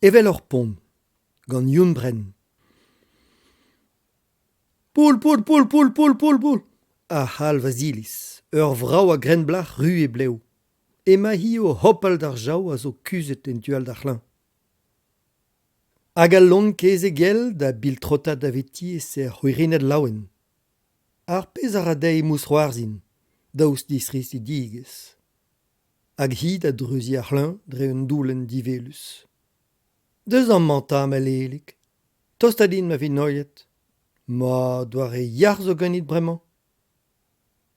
Evel ur pont, gant Youenn Brenn. Poull, poull, poull, poull, poull, poull, poull a c'halv Aziliz, ur vrav a grennblac'h ruz he blev. Emañ-hi o hopal d'ar jav a zo kuzhet en tu all d'ar c'hleñv. Hag al loen kezeg gell da biltrotat daveti e-ser c'hwirinat laouen. Ar pezh a ra dezhi mousc'hoarzhin, daoust d'he zristidigezh. Hag hi da dreuziñ ar c'hleñv dre un doullenn diwelus. Deus amañ 'ta ma lelig, tosta din ma vi neuiet. Ma doare yac'h zo ganit bremañ.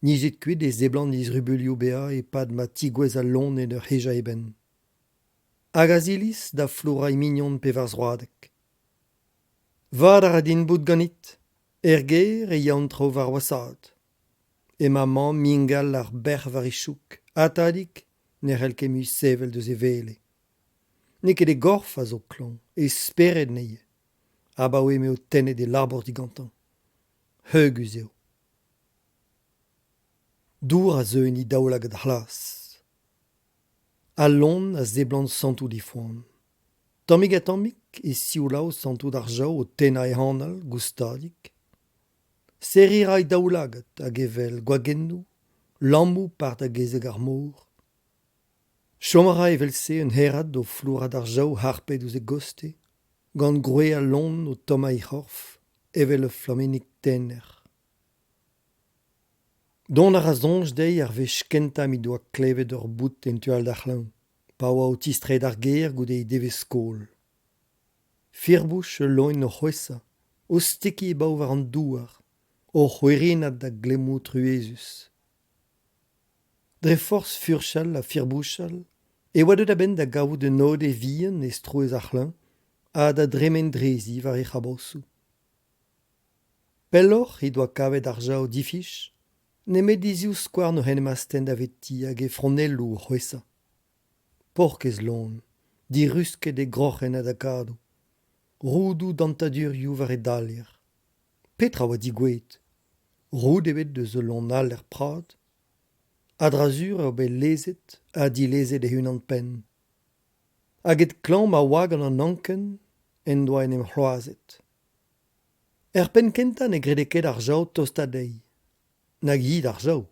Nijit kuit e seblant he zrubuilhoù bezañ e-pad ma tigouezh al loen en ur hejañ e benn. Hag Aziliz da flourañ he mignon pevarzroadek. Vad a ra din bout ganit. Er gêr e ya an traoù war washaat. Emañ mamm ingal ar bec'h war e chouk ha tadig ne c'hell ket mui sevel deus e wele. N'eo ket e gorf a zo klañv, e spered anezhi. Abaoe m'eo tennet e labour digantañ. Heugus eo. Dour a zeu en he daoulagad c'hlas. Al loen a seblant santout he foan. Tammig-ha-tammig e sioulao santout ar jav o tennañ e anal goustadik. Serriñ a ra he daoulagad hag evel gwagennoù, lammoù par da gezeg ar mor. Chom a ra evel-se un herrad o flourat ar jav harpet ouzh e gostez, gant gwrez al loen o tommañ he c'horf evel ur flammennig tener. Dont a ra soñj dezhi ar wech kentañ m'he doa klevet ur bout en tu all d'ar c'hleñv, pa oa o tistreiñ d'ar gêr goude he devezh skol. Firbouch ul loen o c'hwesa, o stekiñ e bav war an douar, o c'hwerinat da glemmoù truezus. Dre forzh furchal ha firbouchal e oa deuet a-benn da gavout un ode vihan e strouezh ar c'hleñv ha da dremen drezi war he c'habosoù. Pelloc'h he doa kavet ar jav difich, nemet e zivskouarn oc'h en em astenn daveti hag e fronelloù o c'hwesa. Paourkaezh loen, dirusket e groc'hen a-dakadoù, roudoù dantadurioù war e dalier. Petra a oa degouezhet ? Roud ebet eus ul loen all er prad ? A-dra-sur eo bet lezet ha dilezet e-unan-penn. Hag et klañv ma oa gant an anken en doa en em c'hloazet. Er penn-kentañ ne grede ket ar jav tostaat dezhi, nag hi d'ar jav.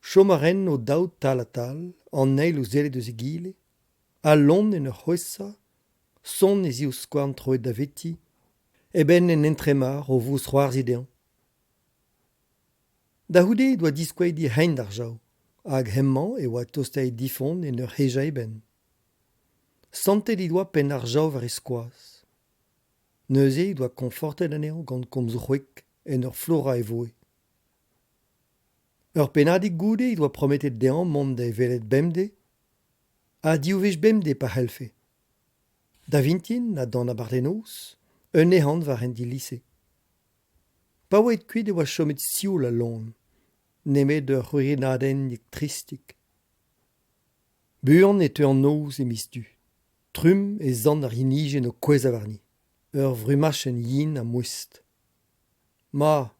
Chom a raent o-daou tal-ha-tal, an eil o sellet eus egile, al loen en ur c'hwesa, sonn e zivskouarn troet daveti, e benn en entremar o vousc'hoarzhin dezhañ. Da c'houde he doa diskouezet he c'hein d'ar jav, hag hemañ e oa tostaet difonn en ur hejañ e benn. Santet he doa penn ar jav war e skoaz. Neuze he doa koñfortet anezhañ gant komzoù c'hwek en ur flourañ e voe. Ur pennadig goude he doa prometet dezhañ mont d'e welet bemdez, ha div wech bemdez pa c'hellfe. Da vintin ha d'an abardaez-noz, un ehan war hent he lise. Pa oa aet kuit e oa chomet sioul al loen, nemet ur c'hwirinadennig tristik. Buan e teu an noz e miz Du. Trumm e sant ar yenijenn o kouezhañ warni, ur vrumachenn yen ha mouest. Ma,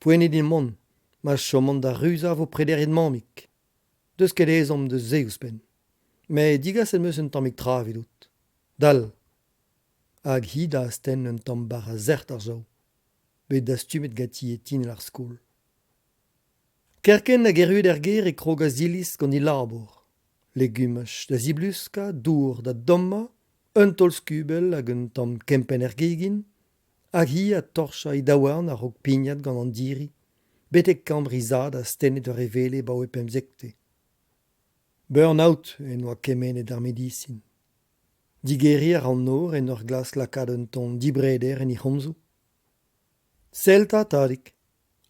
poent eo din mont, ma choman da ruzañ 'vo prederiet mammig. 'Deus ket ezhomm deus se ouzhpenn. Met degaset 'm eus un tammig tra evidout. Dal. Hag hi da astenn un tamm bara sec'h d'ar sav, bet dastumet ganti e tinell ar skol. Kerkent hag erruet er gêr e krogas Iliz gant he labour. Legumaj da zibluskañ, dour da dommañ, un taol skubell hag un tamm kempenn er gegin, hag hi ha torchañ he daouarn a-raok pignat gant an diri, betek kambr he zad astennet war e wele abaoe pemzektez. Burn-out en doa kemennet ar medisin. Digeriñ a ra an nor en ur glask lakaat un ton dibreder en he c'homzoù. Sell 'ta, tadig,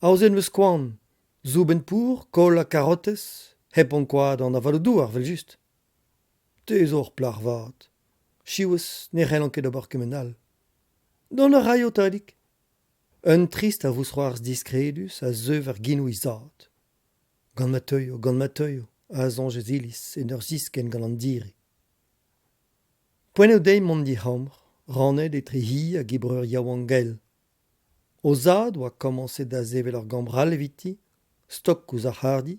aozet 'm eus koan, soubenn pour, kaol ha karotez, hep ankouaat an avaloù-douar evel-just. Te zo ur plac'h vat. Siwazh ne c'hellan ket ober kement all. Dont a raio, tadig. Un trist a vousc'hoarzh diskredus a zeu war genoù he zad. Gant ma teuio, gant ma teuio, a soñj Aziliz en ur ziskenn gant an diri. Poent eo dezhi mont d'he c'hambr, rannet etre hi hag he breur yaouank Gael. O zad oa komañset da sevel ur gambr all eviti, stok ouzh ar c'harrdi,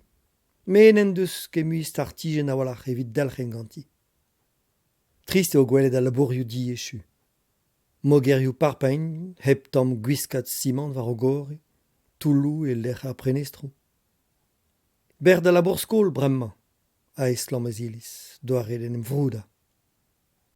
met n'en deus ket mui startijenn a-walc'h evit delc'hen ganti. Trist eo gwelet al labourioù diechu. Mogerioù parpagn hep tamm gwiskad simant war o gorre, toulloù e-lec'h ar prenestroù. Bec'h da labour-skol bremañ, a estlamm Aziliz, doare d'en em vroudañ.